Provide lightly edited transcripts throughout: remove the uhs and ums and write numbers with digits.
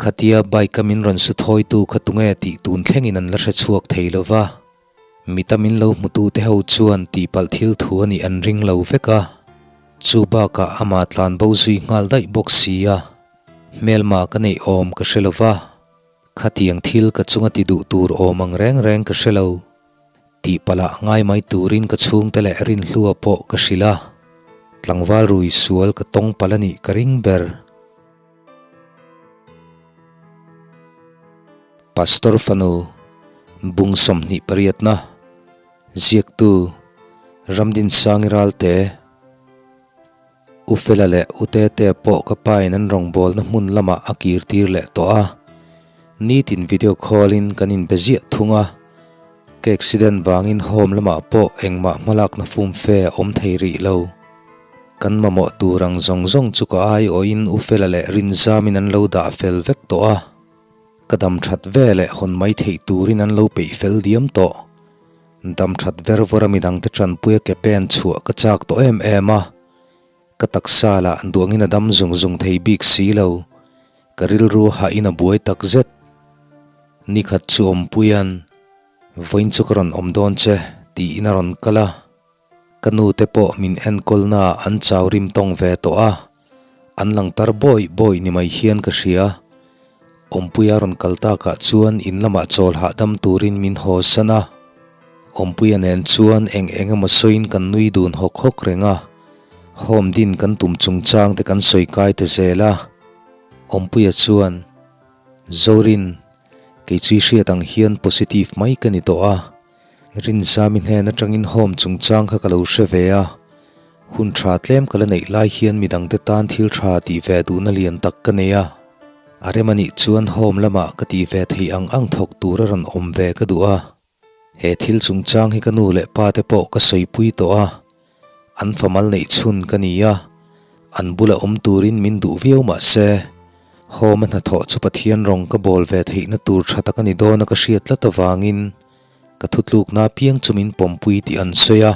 Khatia bike a min rawn su thawitu kha tunge tih tun thlengin an la hre chhuak thei lo va. Mita min lo hmutu te ho chuan tihpalh thil thu a nih an ring lo vek a. Chu bakah amah tlan bo zui nghal daih bawk si a. Hmelma ka neih awm ka hre lo va. Khatiang thil ka chunga ti duh tur awm ang reng reng ka hre lo. Tihpalh ah ngai mai turin ka chhungte leh rinhlua pawh ka hrilh a. Tlangval rui sual ka tawng palh a nih ka ring ber. Pastor fanu, Bung 28na, Ziaktu, Ramdinsangi Ralte, U Fela leh U Tetea pawh ka pain an rawngbawlna hmun lamah a kir tir leh tawh a. Nitin video call in kan inbe ziah thung a. Ka accident vangin home lamah pawh engmah hmalakna fumfe a awm thei rih lo. Kan mamawh tur ang zawng zawng chu ka aiawhin U Fela leh Rinzamin an lo dah fel vek tawh a. Ka dam that ve leh hawn mai theih turin an lo peih fel diam tawh. Dam that ver vawr a midangte tanpuia ke pen chhuah ka chak tawh em em a. Ka taksa lah duangin a dam zung zung thei bik si lo. Ka rilru hahin a buai tak zet. Nikhat chu awmpuian, Vawiin chu ka rawn awm dawn che, tiin a rawn kal a. Ka nu te pawh min enkawl na an chau rim tawng ve tawh a, an lang tar bawih bawih ni mai hian ka hria. Awmpuia rawn kal takah chuan in lamah chawl hahdam turin min haw san a. Awmpuia nen chuan eng eng emaw sawiin kan nui dun hawk hawk reng a, home din kan tum chungchang te kan sawi kai ta zel a. Awmpuia chuan, Zorin, kei chu i hriat ang hian positive mai ka ni tawh a. Rinzami hnen atangin home chungchang kha ka lo hre ve a, hun tha tlem ka la neih lai hian midangte tan thil tha tih ve duhna lian tak ka nei a, a rem anih chuan home lamah ka tih ve theih ang ang thawk tur a rawn awm ve ka duh a. He thil chungchang hi ka nu leh pa te pawh ka sawipui tawh a, an famal neih chhun ka ni a, an bula awm turin min duh viau mah se, home a hnathawh chu Pathian rawng ka bawl ve theihna tur tha tak a ni dawn a ka hriat tlat avangin Ka thutlukna piang chu min pawmpui tih an sawi a,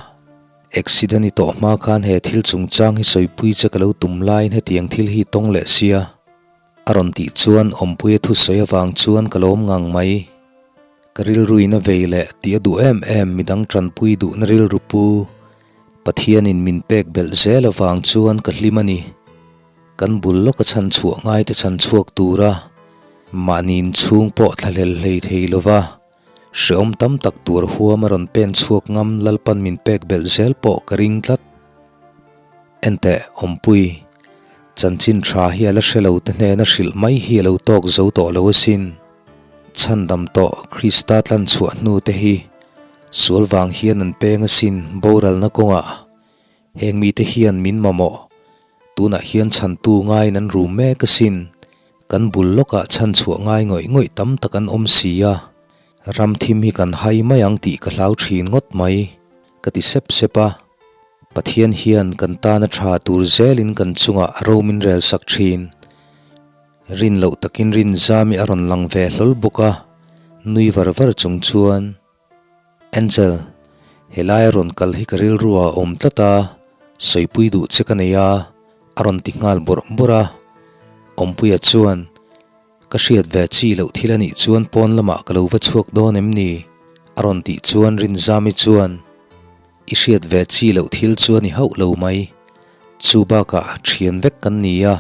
accident i tawh hma khan he thil chungchang hi sawipui che ka lo tum laiin hetiang thil hi tawng leh sia a rawn tih chuan awmpuia thusawi avang chuan ka lawm ngang mai. Ka rilruin a vei leh tih a duh em em midang tanpui duhna rilru pu Pathianin min pek belh zel avang chuan ka hlim a ni. Kan bul lawka chhan chhuah ngaite chhan chhuak tura mahni inchhung pawh thlahlel hlei thei lova Hreawm tam tak tur huam a rawn pen chhuak ngam Lalpan min pek belh zel pawh ka ring tlat. Enteh, Awmpui, chanchin tha hi a la hre lo te hnena hrilh mai hi a lo tawk zo tawh lo asin. Chhandam tawh Krista tlan chhuah hnu te hi sual vang hian an peng asin boralna kawngah. Heng mite hian min mamawh. Tunah hian chhantu ngaiin an rum mek asin. Kan bul lawkah chhan chhuah ngai ngawih ngawih tam tak an awm si a. Ram thim hi kan hai mai ang tih ka hlau thin ngawt mai, ka ti sep sep a. Pathian hian kan tana tha tur zelin kan chungah a ro min rel sak thin. Rin loh takin Rinzami a rawn lang ve hlawl bawk a, nui var var chung chuan. Angel, helai a rawn kal hi ka rilru ah a awm tlat a, sawipui duh che ka nei a, a rawn ti nghal bawrh bawrh a. Awmpuia chuan, Ka hriat ve chi loh thil a nih chuan pawn lamah ka lo va chhuak dawn em ni? a rawn tih chuan Rinzami chuan, I hriat ve chi loh thil chu a ni hauh lo mai. Chu bakah thian vek kan ni a,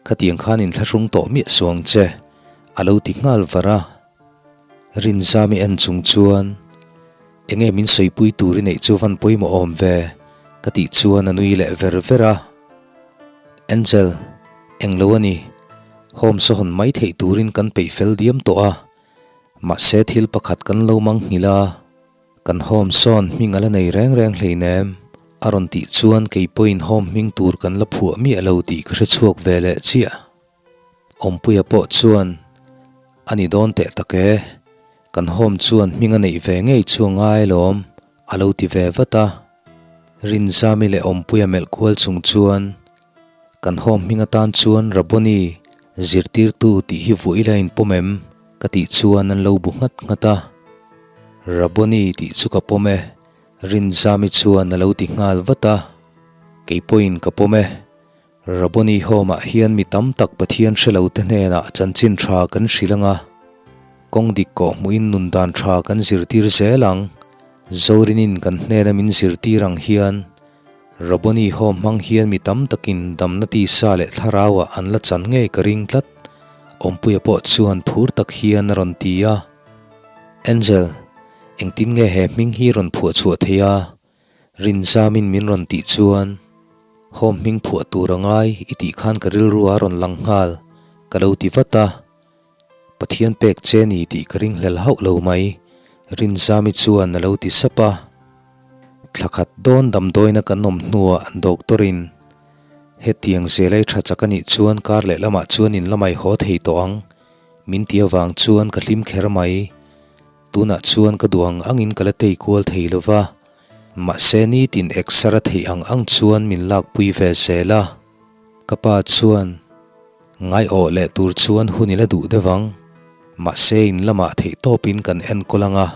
khatiang khan inthlahrung tawh miah suang che, a lo ti nghal var a. Rinzami en chung chuan, Enge min sawipui tur i neih chu van pawimawh awm ve? ka tih chuan a nui leh ver ver a. Angel, englo a ni. Home saw hawn mai theih turin kan peih fel diam tawh a. Mahse thil pakhat kan lo mang nghilh a. Kan home sawn hming a la nei reng reng hleinem. A rawn tih chuan kei pawhin home hming tur kan la phuah miah lo tih ka hre chhuak ve leh chiah. Awmpuia pawh chuan, A ni dawn teh tak e, kan home chuan hming a neih ve ngei chu a ngai alawm, a lo ti ve vat a. Rinzami leh Awmpuia melh kual chung chuan, Kan home hming atan chuan Rabboni, zirtirtu tih hi vuah ila inpawm em? ka tih chuan an lo bu nghat nghat a. Rabboni tih chu ka pawm e, Rinzami chuan a lo ti nghal vat a. Kei pawhin ka pawm e. Rabboni Home-ah hian mi tam tak Pathian hre lote hnenah chanchin tha kan hrilh ang a, kawng dik kawh hmuhin nun dan tha kan zirtir zel ang. Zorinin kan hnena min zirtir ang hian Rabboni Home hmang hian mi tam takin damna tisa leh thlarauah an la chan ngei ka ring tlat, Awmpuia pawh chuan phur tak hian a rawn ti a. Angel, engtin nge he hming hi rawn phuah chhuah thei a? Rinzamin min rawn tih chuan, Home hming phuah tur a ngai i tih khan ka rilru a rawn lang nghal, ka lo ti vat a. Pathian pek che ni tih ka ringhlel hauh lo mai, Rinzami chuan a lo ti sap a. Thla khat dawn damdawina kan awm hnuah doctor-in, Hetiang zel ei tha chak a nih chuan kar leh lamah chuan in lamai haw thei tawh ang, min ti avang chuan ka hlim kher mai. Tunah chuan ka duh ang angin ka la tei kual thei lo va, mahse nitin exer a theih ang ang chuan min lakpui ve zel a. Ka pa chuan ngaiawh leh tur chuan hun i la duh deuh ang, mahse in lamah theih tawpin kan enkawl ang a,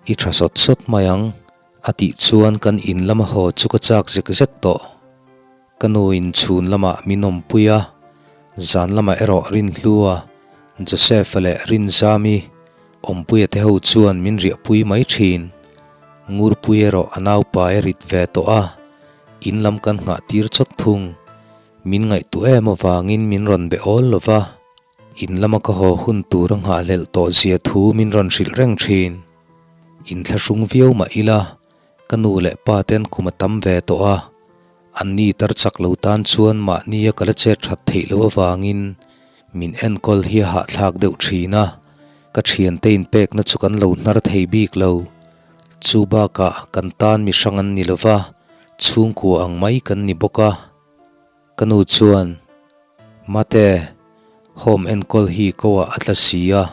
i tha sawt sawt mai ang, a tih chuan kan in lama haw chu ka chak zek zek tawh. Ka nu in chhun lamah min awmpui a, zan lamah erawh Rinhlua, Joseph-a leh Rinzami, Awmpuia te ho chuan min riahpui mai thin. Ngurpui erawh a naupai a rit ve tawh a, in lam kan nghah tir chawt thung. Min ngaihtuah em avangin min rawn be awl lo va, in lama ka haw hun tur a nghahhlelh tawh zia thu min rawn hrilh reng thin. Inthlahrung viau mah ila, ka nu leh pa ten kum a tam ve tawh a, Anni tar chak lo tan chuan mahnia ka la chet that theih loh avangin min enkawl hi a hahthlak deuh thin a, ka thiante inpekna chu kan lo hnar thei bik lo. Chu bakah kan tan mi hrang an ni lova, chhungkua ang mai kan ni bawk a. Ka nu chuan, Mate, home enkawl hi ko ah a tla si a,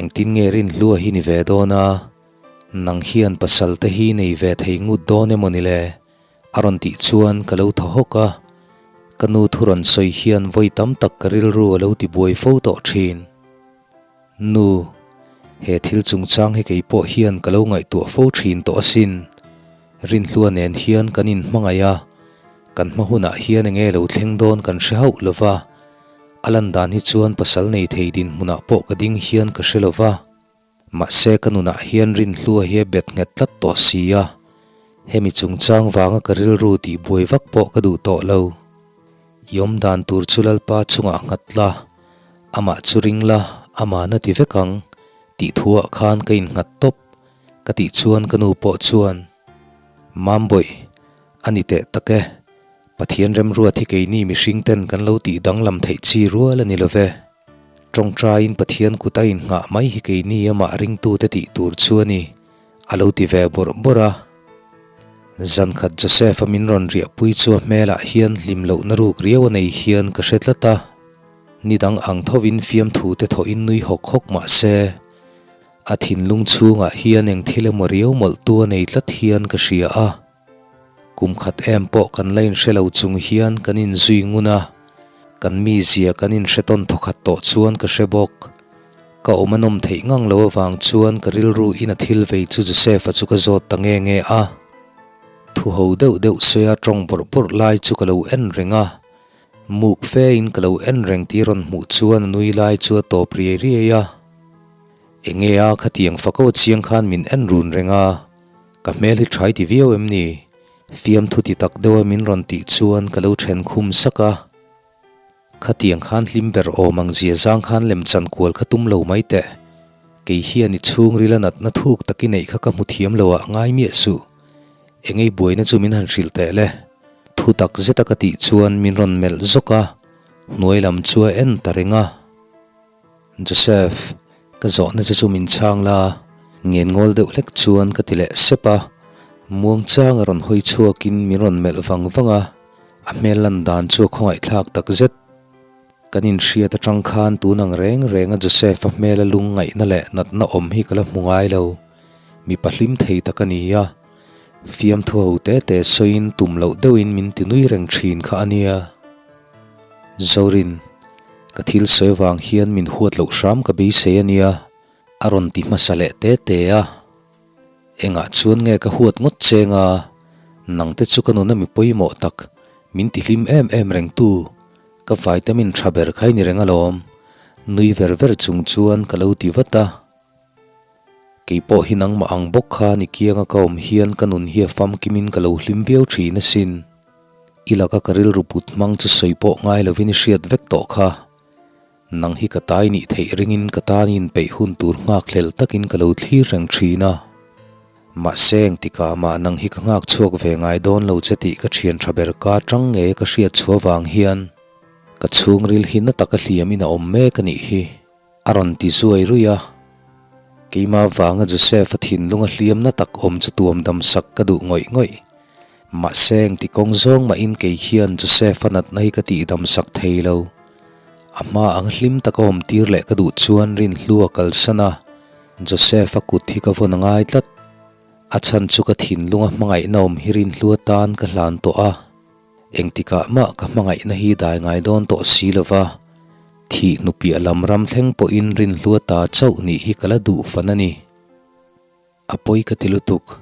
engtin nge Rinhlua hi ni ve dawn a? Nang hian pasal te hi nei ve thei ngut dawn emaw ni le? A rawn tih chuan ka lo thaw hawk a, ka nu thu rawn sawi hian vawi tam tak ka rilru a lo ti buai fo tawh thin. Nu, he thil chungchang hi kei pawh hian ka lo ngaihtuah fo thin tawh asin. Rinhlua nen hian kan inhmangaih a, kan hma hunah hian enge lo thleng dawn kan hre hauh lo va, a lan dan hi chuan pasal nei thei dinhmunah pawh ka ding hian ka hre lo va. Mahse ka nunah hian Rinhlua hi a bet nghet tlat tawh si a, hemi chungchang vanga ka rilru tih buai vak pawh ka duh tawh lo. I awm dan tur chu Lalpa chungah nghat la, amah chu ring la, amah na ti vek ang, tih thuah khan ka innghat tawp, ka tih chuan ka nu pawh chuan, Mambawih, a ni teh tak e, Pathian remruat hi keini mihring ten kan lo tih danglam theih chi rual a ni lo ve. Tawngtaiin Pathian kut a innghah mai hi keini amah ringtute tih tur chu a ni, a lo ti ve bawrh bawrh a. Zankhat Joseph-a min rawn riahpui chu a hmelah hian hlim lohna ruk riau a nei hian ka hre tlat a. Ni dang ang thovin fiamthu te thawhin nui hawk hawk mah se, a thinlung chhungah hian eng thil emaw riau mawlhtu a nei tlat hian ka hria a. Kum khat em pawh kan la inhre lo chung hian kan inzui ngun a, kan mizia kan inhre tawn thawkhat tawh chuan ka hre bawk. Ka awm a nawm theih ngang lo avang chuan ka rilru in a thil vei chu Joseph-a chu ka zawt ta nge nge a. Thu ho deuh deuh sawi a tawng bawrh bawrh lai chu ka lo en reng a, muk fe in ka lo en reng tih rawn hmuh chuan a nui lai chu a tawp riai riai a. Enge a khatiang fako chiang khan min en run reng a. Ka hmel hi ṭhai ti viau em ni? Fiamthu ti tak deuha min rawn tih chuan ka lo ṭhen khum sak a. Khatiang khan hlim ber awm ang zia zang khan lemchan kual kha tum lo mai teh. Kei hian i chhungril a natna thuk tak i neih kha ka hmu thiam lo ah ngai miah suh. Engei buaina chu min han hrilh teh le. Thu tak zeta ka tih chuan min rawn melh zawk a, hnuai lam chu a en ta reng a. Joseph, ka zawhna che chu min chhang la, ngen ngawl deuh hlek chuan ka ti leh sep a, muangchang a rawn hawi chhuakin min rawn melh vang vang a, a hmel lan dan chu a khawngaihthlak tak zet. Kan inhriat atang khan tun ang reng reng a Joseph-a hmel a lungngaihna leh natna awm hi ka la hmu ngai lo, mipa hlim thei tak a ni a, fiamthu ho te te sawiin tum loh deuhin min ti nui reng thin kha a nia. Zorin, ka thil sawi avang hian min huat loh hram ka beisei a nia, a rawn ti hmasa leh te te a. Engah chuan nge ka huat ngawt cheng a, nangte chu ka nuna mi pawimawh tak, Min tihlim em em rengtu, ka vitamin tha ber kha i ni reng alawm, nui ver ver chung chuan ka lo ti vat a. Kei pawh hi nangmah ang bawk khan i kianga ka awm hian ka nun hi a famkimin ka lo hlim viau thin asin. I laka ka rilru put hmang chu sawi pawh ngai lovin i hriat vek tawh kha. Nang hi ka tai nih theih ringin ka tan i inpeih hun tur nghakhlel takin ka lo thlir reng thin a. Mahse engtikah mah nang hi ka nghak chhuak ve ngai dawn lo che tih ka thian tha ber ka tang nge ka hriat chhuah vang hian ka chhungril hi na taka hliamin a awm mek a nih hi. A rawn ti zuai ruih a, keimah vanga Joseph-a thinlunga hliamna tak awm chu tuam dam sak ka duh ngawih ngawih. Mahse engti kawng zawng mahin kei hian Joseph-a natna hi ka tihdam sak thei lo. A hma ang hlim taka awm tir leh ka duh chuan Rinhlua kalsan a, Joseph-a kut hi ka vawn a ngai tlat. A chhan chu ka thinlunga hmangaihna awm hi Rinhlua tan ka hlan tawh a. Engtikah mah ka hmangaihna hi dai ngai dawn tawh si lova, thih hnupiah lam ram thleng pawhin rinhlua ta chauh nih hi ka la duh fan a ni. A pawi ka ti lutuk,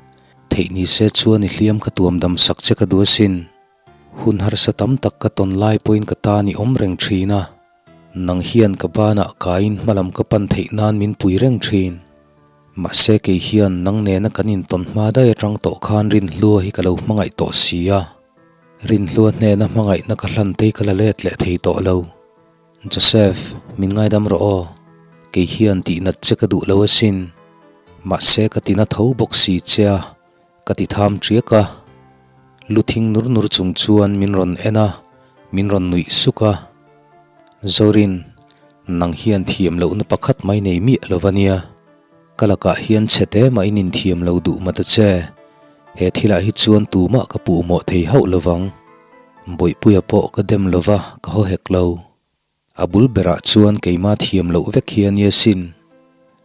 theih ni se chuan i hliam ka tuam dam sak che ka duh asin. Hun harsa tam tak ka tawn lai pawhin ka tan i awm reng thin a, nang hian ka banah kaiin hmalam ka pan theih nan min pui reng thin. Mahse kei hian nang nena kan intawn hma daih atang tawh khan rinhlua hi ka lo hmangaih tawh si a. Rinhlua hnena hmangaihna ka hlan tei ka la let leh thei tawh lo. Joseph, min ngaidam rawh aw. Kei hian tihnat che ka duh lo asin. Mahse ka tina tho bawk si che a, ka ti tham ṭiak a. Lu thing nur nur chung chuan min rawn en a, min rawn nuih suk a. Zorin, nang hian thiam lohna pakhat mai nei miah lo va nia. Ka lakah hian chhe te mah in inthiam lo duh ma ta che. He thilah hi chuan tumah ka puhmawh thei hauh lovang. Bawihpuia pawh ka dem lova ka haw hek lo. A bul berah chuan keimah thiam loh vek hi a nia sin.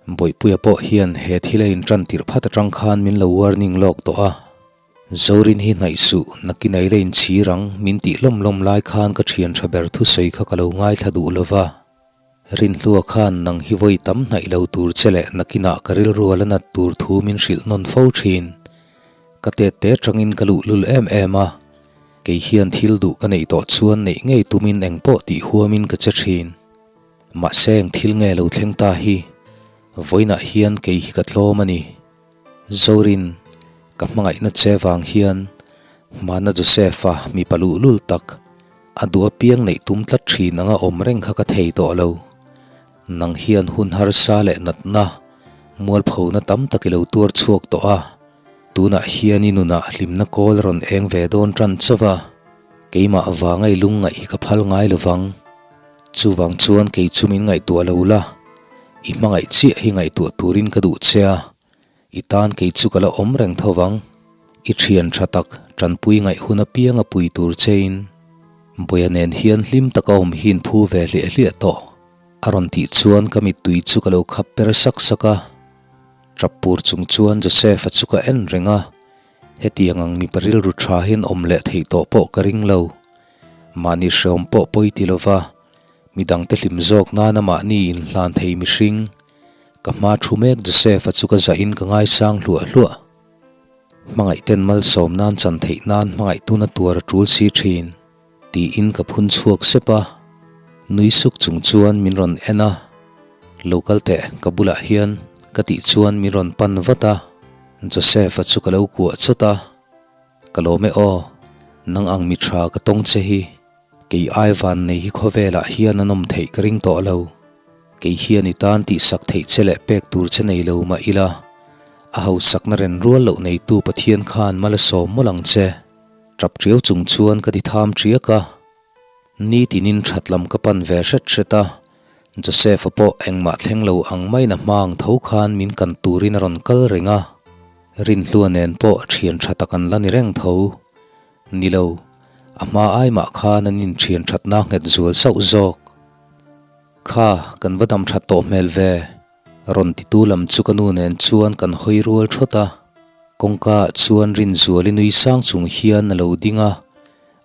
Bawihpuia pawh hian he thil a intan tirh phat atang khan min lo warning lawk tawh a. Zorin hi hnaih suh, nakin a ila inchhir ang min tih lawm lawm lai khan ka thian tha ber thusawi kha ka lo ngaithla duh lova. Rinhlua khan nang hi vawi tam hnaih lo tur che leh nakinah ka rilru a la nat tur thu min hrilh nawn fo thin. Ka tet te tangin ka luhlul em em a, kei hian thil duh ka neih tawh chuan neih ngei tumin engpawh tih huamin ka che thin. Mahse eng thil nge lo thleng ta hi, vawiinah hian kei hi ka tlawm a ni. Zorin, ka hmangaihna che vang hian hmana Joseph-a mipa luhlul tak, a duh apiang neih tum tlat thin anga awm reng kha ka thei tawh lo. Nang hian hun harsa leh natna, mualphona tam tak i lo tuar chhuak tawh a, tunah hian i nunah hlimna kawl a rawn eng ve dawn tan chauh a, keimah vanga i lungngaih hi ka phal ngai lovang. Chuvang chuan kei chu min ngaihtuah lo la, i hmangaih chiah hi ngaihtuah turin ka duh che a, i tan kei chu ka la awm reng tho vang. I thian tha tak tanpui ngaih hun apiang a pui tur chein Bawia nen hian hlim taka awm hi in phu ve hliah hliah tawh a rawn tih chuan ka mittui chu ka lo khap per sak sak a. Tap pur chung chuan Joseph-a chu ka en reng a, hetiang ang mipa rilru tha hian awm leh theih tawh pawh ka ring lo. Mahni hreawm pawh pawi ti lova, midangte hlim zawk nana mahni inhlan thei mihring, ka hma thu mek Joseph-a chu ka zahin ka ngaisang hluah hluah. Hmangaihten malsawm nan chan theih nan hmangaihtuna tuar a tul si thin, tiin ka phun chhuak sep a. Nui suk chung chuan min rawn en a, Lo kal teh ka bulah hian ka tih chuan min rawn pan vat a, Joseph-a chu ka lo kuah chawt a. Ka lawm e aw, nang ang mi tha ka tawng che hi, kei ai van nei hi khawvelah hian an awm theih ka ring tawh lo. Kei hian i tan tihsak theih che leh pek tur che nei lo mah ila, a hausakna ren rual loh neitu Pathian khan mal a sawm mawlh ang che. Tap tiau chung chuan ka ti tham tiak a. Nitinin that lam ka pan ve hret hret a, Joseph-a pawh engmah thleng lo ang maiin a hma ang tho khan min kan turin a rawn kal reng a, Rinhlua nen pawh thian tha tak an la ni reng tho. Ni lo, a hma ai mah khan an inthian thatna nghet zual sauh zawk. Kha, kan va dam that tawh hmel ve. Rawn titu lam chu ka nu nen chuan kan hawi rual thawt a, kawngka ah chuan Rinzuali nui sang chung hian a lo ding a,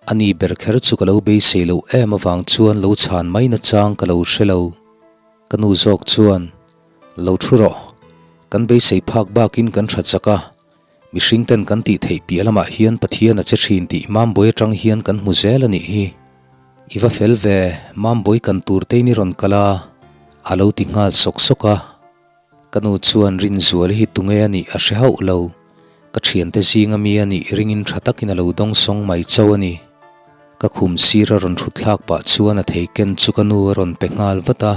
ani ber kher chu ka lo beisei loh em avang chuan lo chhan mai nachang ka lo hre lo. Ka nu zawk chuan, Lo thu rawh, kan beisei phak bakin kan tha chak a. Mihring ten kan tih theih piah lamah hian Pathian a che thin tih Mambawi atang hian kan hmu zel a nih hi. I va fel ve, Mambawi kan tur te in i rawn kal a, a lo ti nghal sawk sawk a. Ka nu chuan Rinzuali hi tunge a nih a hre hauh lo. Ka thiante zinga mi a nih ringin tha takin a lo dawngsawng mai chauh a ni. Ka khum sir a rawn thut thlak pah chuan a thei ken chu ka nu a rawn pe nghal vat a.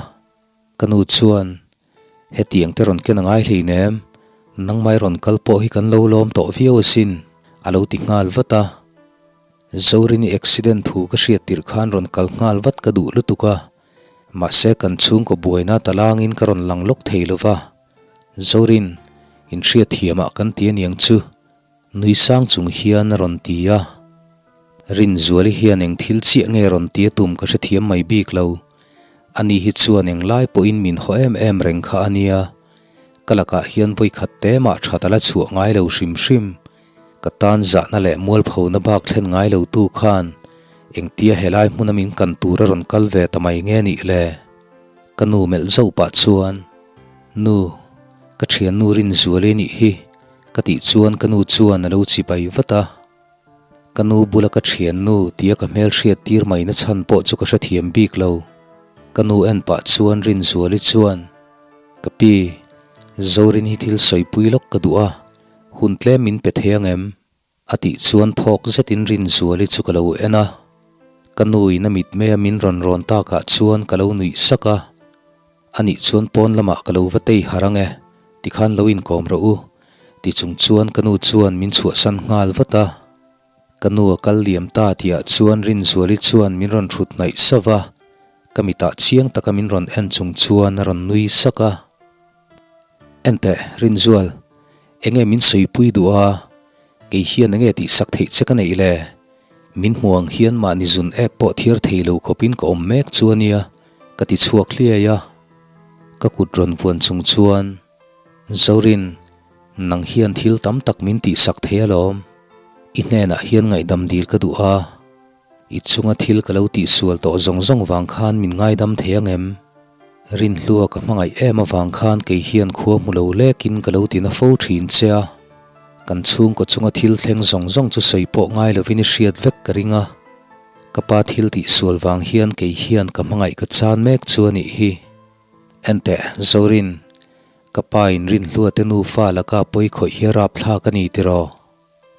Ka nu chuan, Hetiang te rawn ken a ngai hleinem, nangmai rawn kal pawh hi kan lo lawm tawh viau asin, a lo ti nghal vat a. Zorini accident thu ka hriat tirh khan rawn kal nghal vat ka duh lutuk a, mahse kan chhungkaw buaina talangin ka rawn lang lawk thei lo va. Zorin, inhriat thiamah kan ti aniang chu, nui sang chung hian a rawn ti a. Rinzuali hian eng thil chiah nge rawn ti a tum ka hrethiam mai bik lo. Ani hi chuan eng lai pawhin min haw em em reng kha a nia. Ka lakah hian vawikhat te mah that a la chhuah ngai lo hrim hrim. Ka tan zahna leh mualphona bak thlen ngai lo tu khan engtia helai hmuna min kan tur a rawn kal ve ta mai nge nih le? Ka nu melh zauh pah chuan, Nu, ka thiannu Rinzuali nih hi, ka tih chuan ka nu chuan a lo chibai vat a. Ka nu bula ka thiannu tia ka hmel hriat tir mai na chhan pawh chu ka hrethiam bik lo. Ka nu en pah chuan Rinzuali chuan, Ka pi, Zorin hi thil sawipui lawk ka duh a, Hun tlem min pe thei ang em? A tih chuan phawk zetin Rinzuali chu ka lo en a. Ka nuin a mitmei a min rawn rawn takah chuan ka lo nuih sak a. Anih chuan pawn lamah ka lo va tei harh ang e, tikhan lo inkawm rawh u, ti chung chuan ka nu chuan min chhuahsan nghal vat a. Ka nu a kal liam ta tihah chuan Rinzuali chuan min rawn thut hnaih sauh a, ka mitah chiang taka min rawn en chung chuan a rawn nui sak a. Enteh, Rinzual, enge min sawipui duh a, kei hian enge tihsak theih che ka neih le? Min hmu ang hian mahni zun ek pawh thiar thei lo khawpin ka awm mek chu a nia, ka ti chhuak hliai a. Ka kut rawn vuan chung chuan, Zorin, nang hian thil tam tak min tihsak thei alawm. I hnenah hian ngaihdam dil ka duh a. I chunga thil ka lo tihsual tawh zawng zawng vang khan min ngaidam thei ang em? Rinhlua ka hmangaih em avang khan kei hian khua hmu lo lekin ka lo ti na fo thin che a. Kan chhungkaw chunga thil thleng zawng zawng chu sawi pawh ngai lovin i hriat vek ka ring a. Ka pa thil tihsual vang hian kei hian ka hmangaih ka chan mek chu a nih hi. Enteh, Zorin, ka pa in Rinhlua te nufa laka pawi khawih hi a rapthlak a ni tiraw?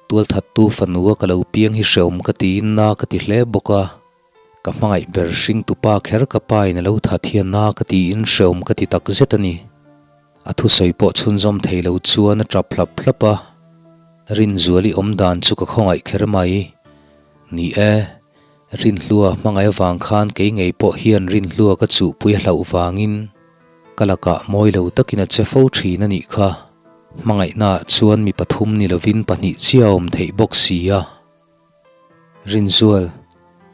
Tualthattu fanua ka lo piang hi hreawm ka tiin na ka ti hle bawk a, ka hmangaih ber hringtupa kher ka pa in a lo that hian na ka tiin hreawm ka ti tak zet a ni. A thusawi pawh chhunzawm thei lo chuan a tap hlap hlap a, Rinzuali awm dan chu ka khawngaih kher mai. Ni e, Rinhlua hmangaih avang khan kei ngei pawh hian Rinhlua ka chuhpui a hlauh vangin ka lakah mawi lo takin a che fo thin a nih kha. Hmangaihnaah chuan mi pathum ni lovin pahnih chiah a awm theih bawk si a. Rinzual,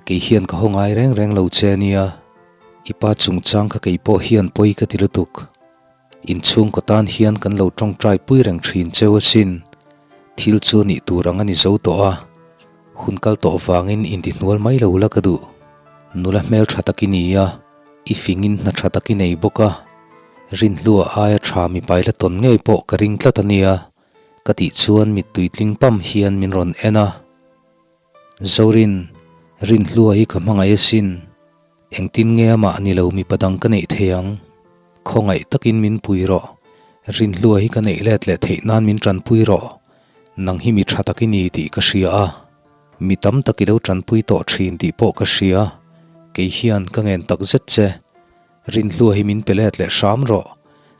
kei hian ka haw ngai reng reng lo che a nia. I pa chungchang kha kei pawh hian pawi ka ti lutuk. Inchhungkaw tan hian kan lo tawngtai pui reng thin cheu asin. Thil chu nih tur ang a ni zo tawh a, hun kal tawh vangin intihnual mai lo la ka duh. Nula hmel tha tak i ni a, i fingin hna tha tak i nei bawk a, Rinhlua aia tha mipai la tawn ngei pawh ka ring tlat a nia, ka tih chuan mittui tling pam hian min rawn en a. Zorin, Rinhlua hi ka hmangaih asin. Engtin nge amah ni lo mipa dang ka neih thei ang? Khawngaih takin min pui rawh. Rinhlua hi ka neih let leh theih nan min tanpui rawh. Nang hi mi tha tak i ni tih ka hria a. Mi tam tak i lo tanpui tawh thin tih pawh ka hria. Kei hian ka ngen tak zet che. Rinhlua hi min pe let leh hram rawh.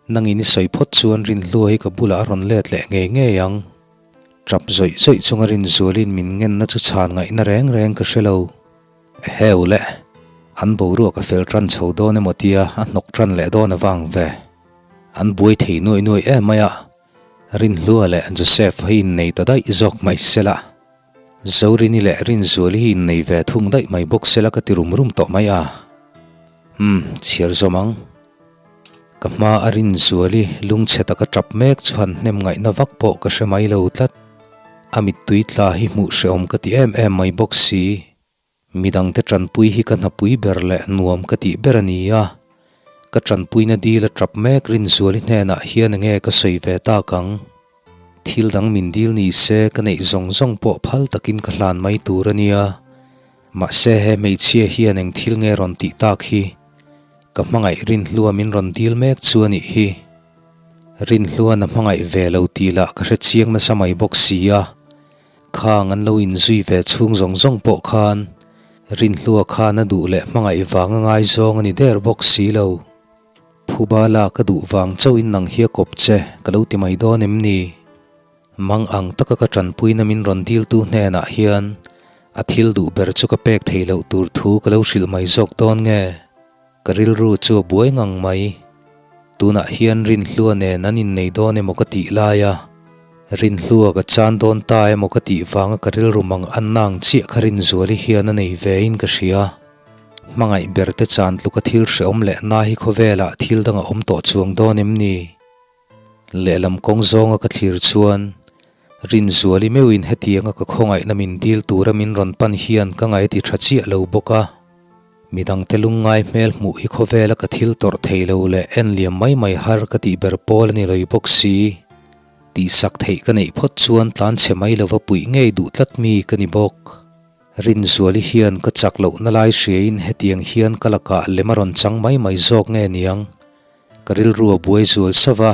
Nangin i sawi phawt chuan Rinhlua hi ka bulah a rawn let leh ngei ngei ang. Tap zawih zawih chunga Rinzualin min ngenna chu chhan ngaihna reng reng ka hre lo. Eheu le, an boruak a fel tan chho dawn emaw tia a hnawk tan leh dawn avang ve. An buai thei nuai nuai em mai a, Rinhlua leh Joseph hi innei ta daih zawk mai sela. Zorini leh Rinzuali hi innei ve thung daih mai bawk sela ka ti rum rum tawh mai a. Umm, chhiar zawm ang. Ka hma a Rinzuali lungchhe taka tap mek chuan hnem ngaihna vak pawh ka hre mai lo tlat. A mittui tla hi hmuh hrehawm ka ti em em mai bawk si. Midangte tanpui hi ka hnapui ber leh nuam ka tih ber a ni a. Ka tanpuina dil a tap mek Rinzuali hnenah hian enge ka sawi ve tak ang? Thil dang min dil ni se ka neih zawng zawng pawh phal takin ka hlan mai tur a nia. Mahse he hmeichhia hian eng thil nge rawn tih tak hi? Ka hmangaih Rinhlua min rawn dil mek chu a nih hi. Rinhluan a hmangaih ve lo tih lah ka hre chiang nasa mai bawk si a. Khang an lo inzui ve chhung zawng zawng pawh khan Rinhlua khan a duh leh hmangaih vang a ngaizawng a ni der bawk si lo. Phuba la ka duh vang chauhin nang hi a kawp che ka lo ti mai dawn em ni? Mang ang taka ka tanpuina min rawn diltu hnenah hian a thil duh ber chu ka pek thei loh tur thu ka lo hrilh mai zawk dawn nge? Ka rilru chu a buai ngang mai. Tunah hian Rinhlua nen an innei dawn emaw ka tih lai a, Rinhlua ka chan dawn ta emaw ka tih vanga ka rilru mang anna ang chiah kha Rinzuali hian a nei vein ka hria. Hmangaih ber te chan tluka thil hrehawm leh na hi khawvelah thil dang a awm tawh chuang dawn em ni? Lehlam kawng zawnga ka thlir chuan Rinzuali meuhin hetianga ka khawngaihna min dil tura min rawn pan hian ka ngaih ti tha chiah lo bawk a. Midangte lungngai hmel hmuh hi khawvela ka thil tawrh thei lo leh en liam mai mai har ka tih ber pawl a ni loi bawk si. Tihsak theih ka neih phawt chuan tlanchhe mai lova puih ngei duh tlat mi ka ni bawk. Rinzuali hian ka chak lohna lai hriain hetiang hian ka lakah lem a rawn chang mai mai zawk nge niang? Ka rilru a buai zual sauh va.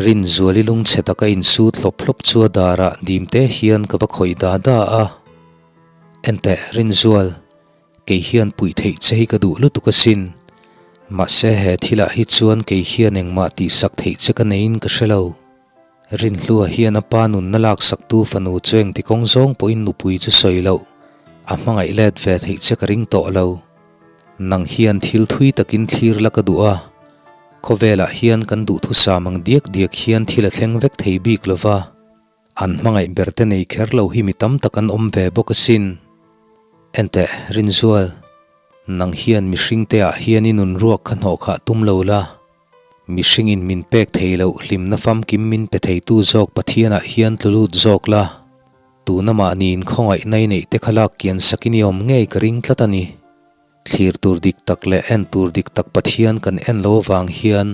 Rinzuali lungchhe taka insut hlawp hlawp chu a darah dim te hian ka va khawih da da a. Enteh Rinzual, kei hian puih theih che hi ka duh lutuk asin. Mahse he thilah hi chuan kei hian engmah tihsak theih che ka neiin ka hre lo. Rinhlua hian a pa nunna laksaktu fanu chu engti kawng zawng pawhin nupui chu sawi loh, a hmangaih let ve theih che ka ring tawh lo. Nang hian thil thui takin thlir la ka duh a, khawvelah hian kan duhthusam ang diak diak hian thil a thleng vek thei bik lo va, an hmangaih ber te nei kher lo hi mi tam tak an awm ve bawk asin. Enteh, Rinzual, nang hian mihringte ah hian i nun ruak kha hnawh khah tum lo la. Mihringin min pek thei loh hlimna famkim min pe theitu zawk Pathianah hian tlu lut zawk la, tuna mahniin khawngaihna i neih te kha lak kian sakin i awm ngei ka ring tlat a ni. Thlir tur dik tak leh en tur dik tak Pathian kan en lo avang hian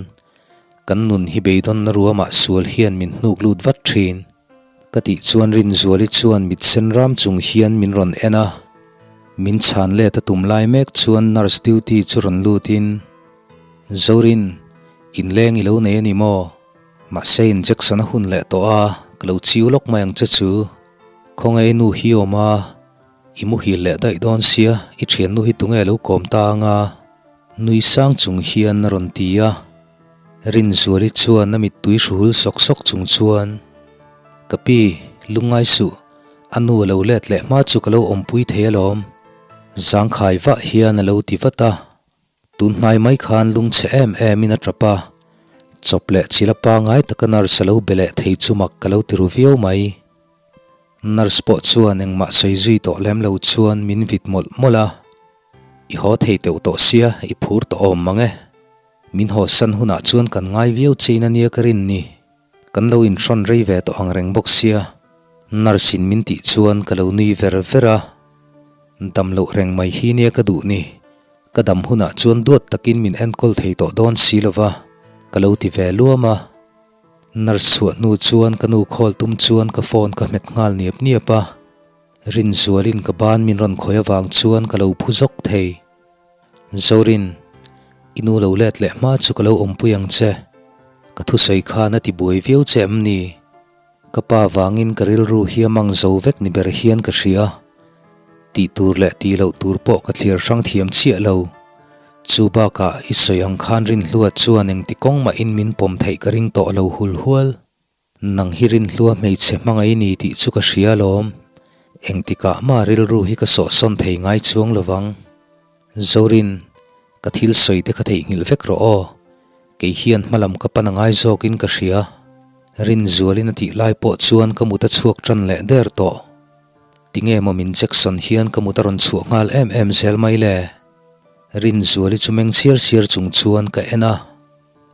kan nun hi beidawnna ruamah sual hian min hnuk lut vat thin. Ka tih chuan Rinzuali chuan mit sen ram chung hian min rawn en a, min chhan let a tum lai mek chuan nurse duty chu rawn lutin, Zorin, inleng i lo nei a ni maw? Mahse injection a hun leh tawh a, ka lo chiu lawk mai ang che chu. Khawnge i nu hi awm a, i muhil leh daih dawn sia, i thiannu hi tunge lo kawm ta anga? Nui sang chung hian a rawn ti a. Rinzuali chuan a mittui hruhul sawk sawk chung chuan, Ka pi, lungngai suh, a nu a lo let leh hma chu ka lo awmpui thei alawm. Zangkhai vah hian a lo ti vat a. Tun hnai mai khan lungchhe em em in a tap a, chawp leh chil a pangai taka nurse a lo be leh thei chu mak ka lo ti ru viau mai. Nurse pawh chuan engmah sawi zui tawh lem lo chuan min vit mawlh mawlh a, I haw thei teuh tawh sia, i phur tawh awm mang e. Min haw san hunah chuan kan ngai viau chein a nia ka rin ni. Kan lo inhrawn rei ve tawh ang reng bawk sia, nurse in min tih chuan ka lo nui ver ver a, dam loh reng mai hi nia ka duh ni, ka dam hunah chuan duat takin min enkawl thei tawh dawn si lova ka lo ti ve luam a. Nurse chhuah hnu chuan ka nu call tum chuan ka phone ka hmet nghal niap niap a, Rinzualin ka ban min rawn khawih avang chuan ka lo phu zawk thei. Zorin, i nu lo let leh hma chu ka lo awmpui ang che. Ka thusawi khan a ti buai viau che em ni? Ka pa vangin ka rilru hi a mang zo vek ni ber hian ka hria. Tih tur leh tih loh tur pawh ka thlir hrang thiam chiah lo. Chu bakah i sawi ang khan Rinhlua chuan engti kawng mahin min pawm theih ka ring tawh lo hul hual. Nang hi Rinhlua hmeichhe hmangaih i ni tih chu ka hria alawm. Engtikah mah rilru hi ka sawhsawn thei ngai chuang lovang. Zorin, ka thil sawi te kha theihnghilh vek rawh aw. Kei hian hmalam ka pan a ngai zawkin ka hria. Rinzualin a tih lai pawh chuan ka mut a chhuak tan leh der tawh. Tinge maw min Jackson hian ka mut a rawn chhuah nghal em em zel mai le? Rinzuali chu meng siar siar chung chuan ka en a.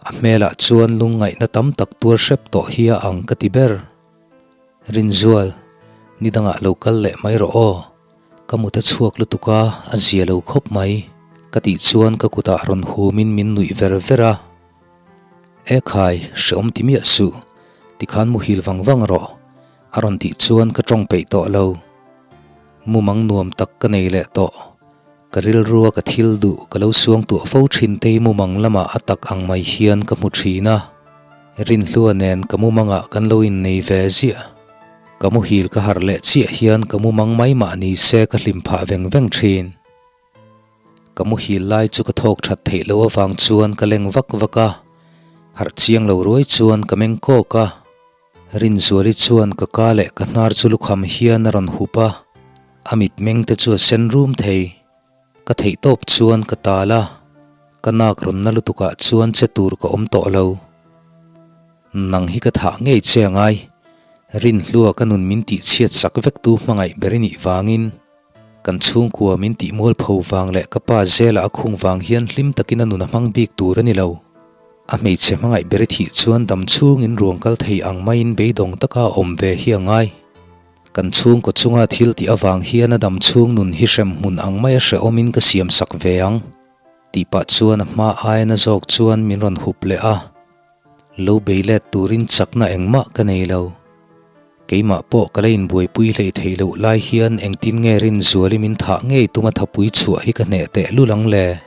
A hmelah chuan lungngaihna tam tak tuar hrep tawh hi a ang ka ti ber. Rinzual, ni dangah lo kal leh mai rawh aw. Ka mut a chhuak lutuk a, a zia lo khawp mai. Ka tih chuan ka kutah rawn humin min nuih ver ver a. E khai, hrehawm ti miah suh. Tikhan muhil vang vang rawh, a rawn tih chuan ka tawng peih tawh lo. Mumang nuam tak ka nei leh tawh. Ka rilrua ka thil duh ka lo suang tuah fo thin tei mumang lamah a tak ang mai hian ka hmu thin a. Rinhlua nen ka mumangah kan lo innei ve ziah. Ka muhil ka harh leh chiah hian ka mumang mai mah ni se ka hlim phah veng veng thin. Ka muhil lai chu ka thawk that theih loh avang chuan ka leng vak vak a, harh chiang lo ruai chuan ka meng kawk a. Rinzuali chuan ka ka leh ka hnar chu lukham hian a rawn hup a, a mitmeng te chu a sen rum thei. Ka theih tawp chuan ka tal a, ka nak rawn na lutukah chuan che tur ka awm tawh lo. Nang hi ka thah ngei che a ngai, Rinhlua ka nun min tihchhiat sak vek tu hmangaih ber i nih vangin. Kan chhungkua min tih mualpho vang leh ka pa zela a khung vang hian hlim takin a nun a hmang bik tur a ni lo. A hmeichhe hmangaih ber i thih chuan dam chhungin ruang kal thei ang maiin beidawng taka a awm ve hi a ngai. Kan chhungkaw chunga thil tih avang hian a dam chhung nun hi hrem hmun ang maia hrehawmin ka siam sak ve ang. Tih pah chuan a hma aia na zawk chuan min rawn hup leh a. Lo bei let turin chakna engmah ka nei lo. Keimah pawh ka la inbuaipui hleih theih loh lai hian engtin nge Rinzuali min thah ngei tuma thapui chhuah hi ka hneh teh lul ang le?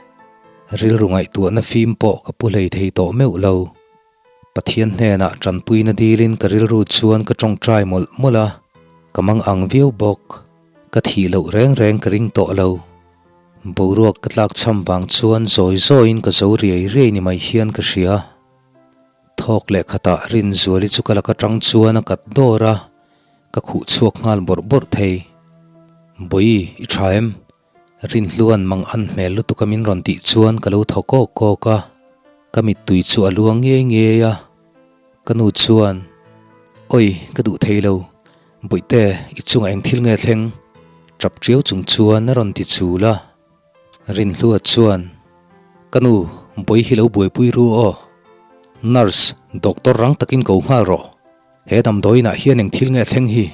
Rilru ngaihtuahna fim pawh ka pu hlei thei tawh meuh lo. Pathian hnenah tanpuina dilin ka rilru chuan ka tawngtai mawlh mawlh a, ka mang ang viau bawk. Ka thih loh reng reng ka ring tawh lo. Boruak ka tlak cham vang chuan zawi zawiin ka zo riai riai ni mai hian ka hria. Thawk leh khatah Rinzuali chu ka lak atang chuan a kat dawr a, ka khuh chhuak nghal bawrh bawrh thei. Bawi, i tha em? Rinhluan mang an hmel lutuk a min rawn tih chuan ka lo thaw kawk kawk a, ka mittui chu a luang ngei ngei a. Ka nu chuan, Awi, ka duh thei lo. Bawihte, i chungah eng thil nge thleng? Tap tiau chung chuan a rawn ti chul a. Rinhlua chuan, Ka nu, Bawi hi lo buaipui ru aw. Nurse, doctor rang takin ko nghal rawh. He damdawiinah hian eng thil nge thleng hi?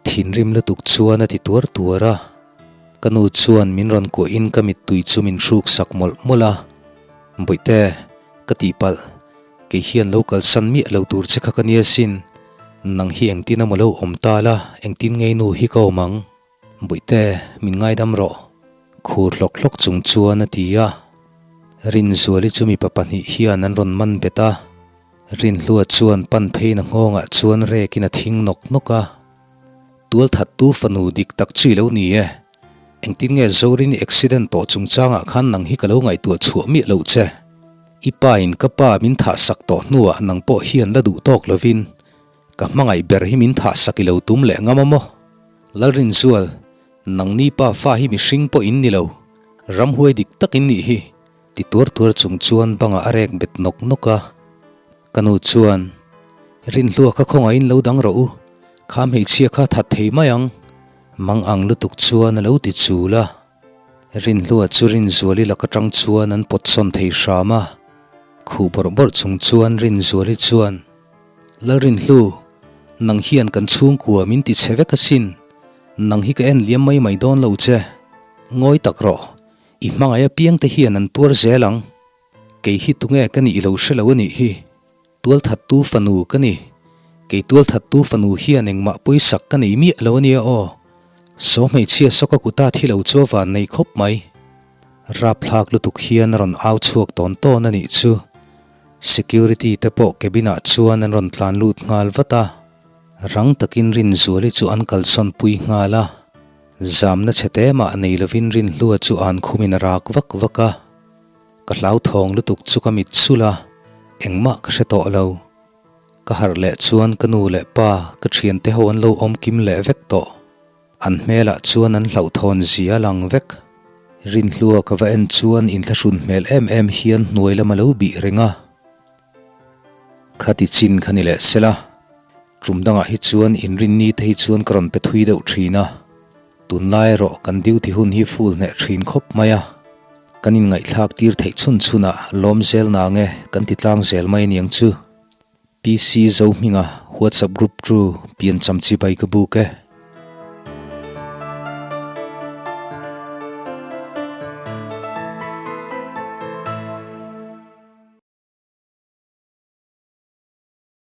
Thinrim lutuk chuan a ti tuar tuar a. Ka nu chuan min rawn kuahin ka mittui chu min hruk sak mawlh mawlh a. Bawihte, ka tihpalh. Kei hian lo kalsan miah lo tur che kha ka nia sin. Nang hi engtin emaw lo awm ta la, engtin ngei nu hi ka awm ang? Bawihte, min ngaidam rawh. Khur hlawk hlawk chung chuan a ti a. Rinzuali chu mipa pahnih hian an rawn man bet a. Rinhlua chuan pan pheiin a nghawngah chuan rekin a thing nawk nawk a. Tualthattu fanu dik tak chu i lo ni e. Engtin nge Zorini accident tawh chungchangah khan nang hi ka lo ngaihtuah chhuah miah loh che? I pa in ka pa min thah sak tawh hnuah nang pawh hian la duh tawk lovin ka hmangaih ber hi min thah sak i lo tum leh ngam a maw? Lalrinzual, nangni pa fa hi mihring pawh in ni lo, ramhuai dik tak in nih hi, ti tuar tuar chung chuan bangah a rek bet nawk nawk a. Ka nu chuan, Rinhlua kha khawngaihin lo dang rawh u, kha hmeichhia kha that thei mai ang, mang ang lutuk chuan a lo ti chul a. Rinhlua chu Rinzuali lak atang chuan an pawt sawn thei hram a, khuh bawrh bawrh chung chuan Rinzuali chuan, Lalrinhlu, nang hian kan chhungkua min ti chhe vek asin, nang hi ka en liam mai mai dawn lo che, ngawi tak rawh, i hmangaih apiang te hian an tuar zel ang. Kei hi tunge ka nih lo hre lo a nih hi. Tualthattu fanu ka ni. Kei tualthattu fanu hian engmah pawisak ka nei miah lo a nia aw. Saw hmeichhia saw ka kuta thi lo chu a van nei khawp mai. Rapthlak lutuk hian a rawn au chhuak tawn tawn a nih chu. Security te pawh cabin ah chuan an rawn tlan lut nghal vat a. Rang takin Rinzuali chu an kalsawn pui nghal a. Zamna chhe te mah nei lovin Rinhlua chu an khumin a rak vak vak a. Ka hlauthawng lutuk chu ka mit sulh a, engmah ka hre tawh lo. Ka harh leh chuan ka nu leh pa, ka thiante ho an lo awm kim leh vek tawh. An hmelah chuan an hlauhthawn zia a lang vek. Rinhlua ka va en chuan inthlahrun hmel em em hian hnuai lam a lo bih reng a. Khati chin kha ni leh sela, tum dangah hi chuan inrinni te hi chuan ka rawn pe thui deuh thin a. Tunlai erawh kan duty hun hi full hneh thin khawp mai a, kan inngaihthlak tir theih chhun chhun ah lawm zel na nge kan ti tlang zel mai aniang chu. PC Zohminga WhatsApp group chu pian cham chi bai ka buk e.